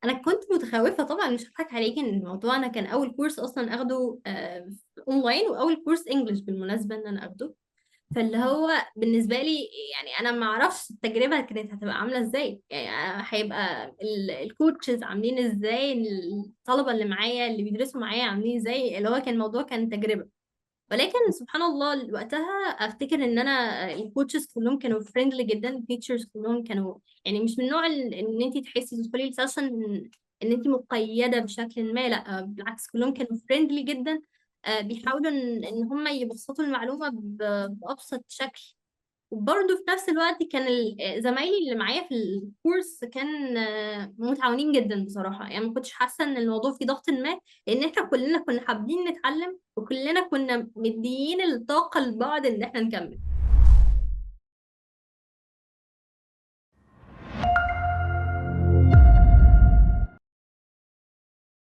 انا كنت متخوفه طبعا، مش هضحك عليكي، ان الموضوع انا كان اول course اصلا اخده اونلاين، واول course English بالمناسبة ان انا اخده. فاللي هو بالنسبة لي يعني انا ما اعرفش التجربة كانت هتبقى عامله ازاي، يعني هيبقى ال coaches عاملين ازاي، الطلبة اللي معايا اللي بيدرسوا معايا عاملين ازاي. اللي هو كان الموضوع كان تجربه. ولكن سبحان الله وقتها افتكر ان انا ال coaches كلهم كانوا friendly جدا، ال teachers كلهم كانوا يعني مش من نوع ان انت تحسي تدخلي ال session ان انت مقيده بشكل ما، لا بالعكس كلهم كانوا friendly جدا. بيحاولوا ان هم يبسطوا المعلومة بابسط شكل. وبرضه في نفس الوقت كان زمايلي اللي معايا في ال course كان متعاونين جدا بصراحة. يعني ما كنتش حاسة ان الموضوع فيه ضغط ما، لان احنا كلنا كنا حابين نتعلم، وكلنا كنا مديين الطاقة لبعض ان احنا نكمل.